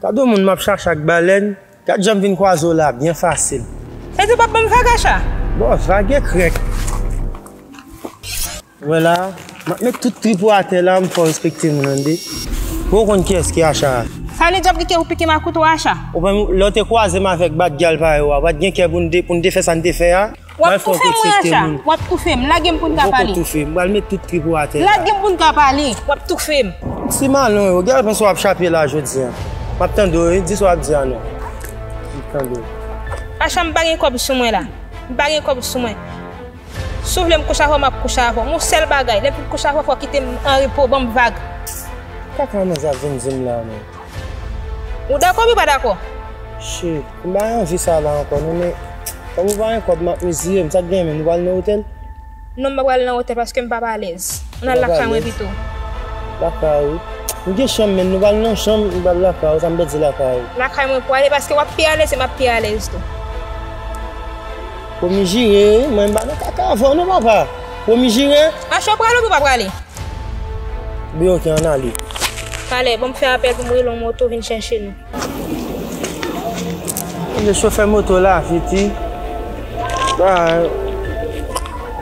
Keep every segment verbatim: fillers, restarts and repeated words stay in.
Gade yon moun m ap chache ak balèn. Gad jan m vin kwaze w la, byen fasil. Sa di w p ap ban m vag, Acha? Bon, vag e krèk. Wè la, m ap met tout trip ou atè la, m fè w respekte moun, tande. Bon, ou konn kiyès ki Acha a? Sa vle di w ap gen kè pou pike m ak kouto, Acha? Ou pa, lè w te kwaze m avèk batgyal parèy ou a, w pa t gen kè pou n de, pou n te fè sa n te fè a? W ap toufe m, wi, Acha. W ap toufe m. Lage m pou n ka pale. Ou poko toufe m. M pral met tout trip ou atè la. Lage m pou n ka pale. W ap toufe m. Ti malon yo, gade panse w ap chape la jodi a. M ap tande w, wi. Di sa w ap di a non. M ap tande w. Acha, m pa gen kòb sou mwen la. M pa gen kòb sou mwen. Si w vle m kouche avè w, m ap kouche avè w. Men yon sèl bagay, lè m fin kouche avè w, fò w kite m an repo, ban m vag. Kaka manzè ap vin di m la, men. Ou dakò oubyen w pa dakò? Shit, m pa anvi sa la ankò non, men kòm ou pa gen kòb, m ap mizire m. Sa k genyen menm, nou pral nan otèl? Non, m pa pral nan otèl paske m pa alèz. Ann al lakay mwen pito. Lakay ou? M gen chanm, men nou pral nan chanm, m pral lakay ou, sa m pèdi lakay ou. Lakay mwen pou ale paske w ap pi alèz e m ap pi alèz tou. Pwomi jire, wi, mwen m pa nan kaka avè w non, papa. Pwomi jire. Acha, w prale oubyen w pa prale? Byen, oke, ann ale. Talè, ban m fè apèl pou m rele yon moto vin chèche nou. Ebyen, chofè moto la, fiti. Ba,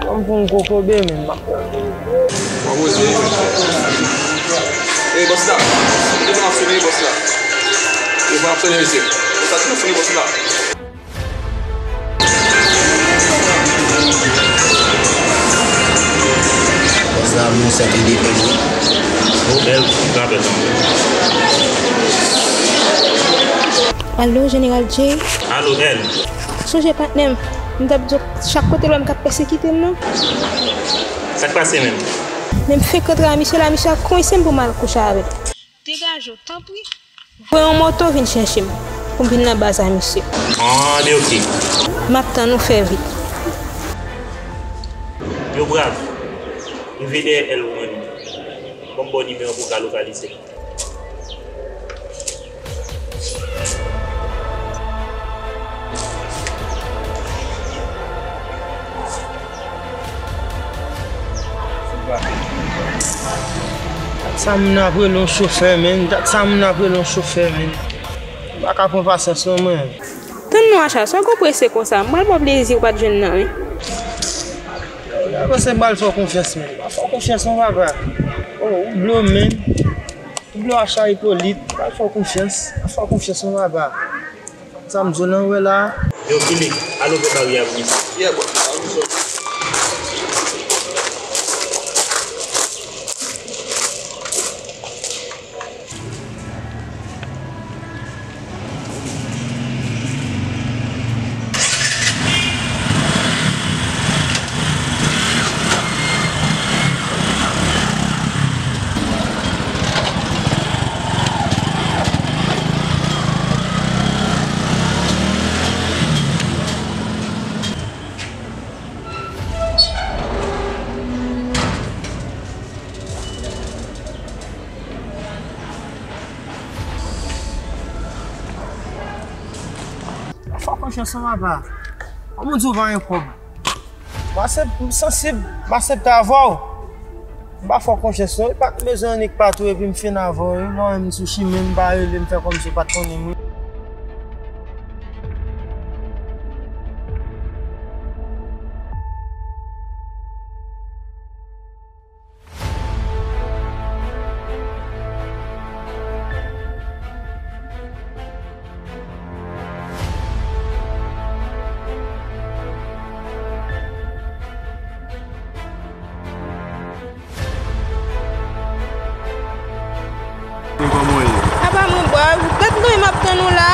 ban m pou m kokobe, men m ap. Mwen poze, wi, mesye. Ey, bòs la. Kite m ap sone, bòs la. Yo pa ap sone, mesye. Bòs la, kite m ap sone, bòs la. Bòs la, bon, sète de L, wi. Bon, L, m t apèl. Alo, Jeneral Jay? Alo, L. Sonje, patnè m, m t ap di w, chak kote l wè m k ap pèsekite m, non. Sa k pase menm? Men m fenk rantre a misye la, misye ap konvense m pou m al kouche avè l. Degaje w, tanpri. Voye yon moto vin chèche m pou m vin nan baz a misye. Ah, byen, oke. M ap tann ou, fè vit. Yo, Brav, rive dèyè L ou mwen menm. Ban m ba w nimewo pou w ka lokalize m. Dat sa moun ap rele yon chofè, menn. Dat sa moun ap rele yon chofè, menn. M pa ka pran pasyans non, mwen. Tann non, Acha, sa w gon prese konsa? M pral ba w plezi ou pa t jwenn nan, wi. Mwen se m pral fè w konfyans, menn. M pral fè w konfyans non, papa. Oh, ou blo, menn. Ou blo, Acha Ipolit. M pral fè w konfyans. M pral fè w konfyans non, papa. Sa m di w lan, ou wè la. Yo, Kilik, al ouvè baryè a pou misye. Yeah, bro. Fè w konfyans non, papa. Kòman w di w pa gen kòb? M aksep-, m sansib, m aksepte avè w. M pa fè w konfyans non. Li pa t bezwen annik pa tou epi m fin avè w, wi. Lè w wè m sou chimen, m pa rele, m fè kòmsi w pa t konnen m, wi. Kòman w ye? Apa mwen bò, gad mwen m ap tann ou la.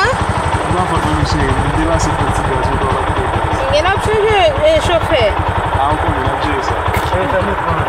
Ou pa fòt mwen, mesye, m te pase pran ti gaz, ou pa kite gaz. Gen ap chanje, e, chofè. A, ou konnen, n ap jere sa. Chofè, fè m pran.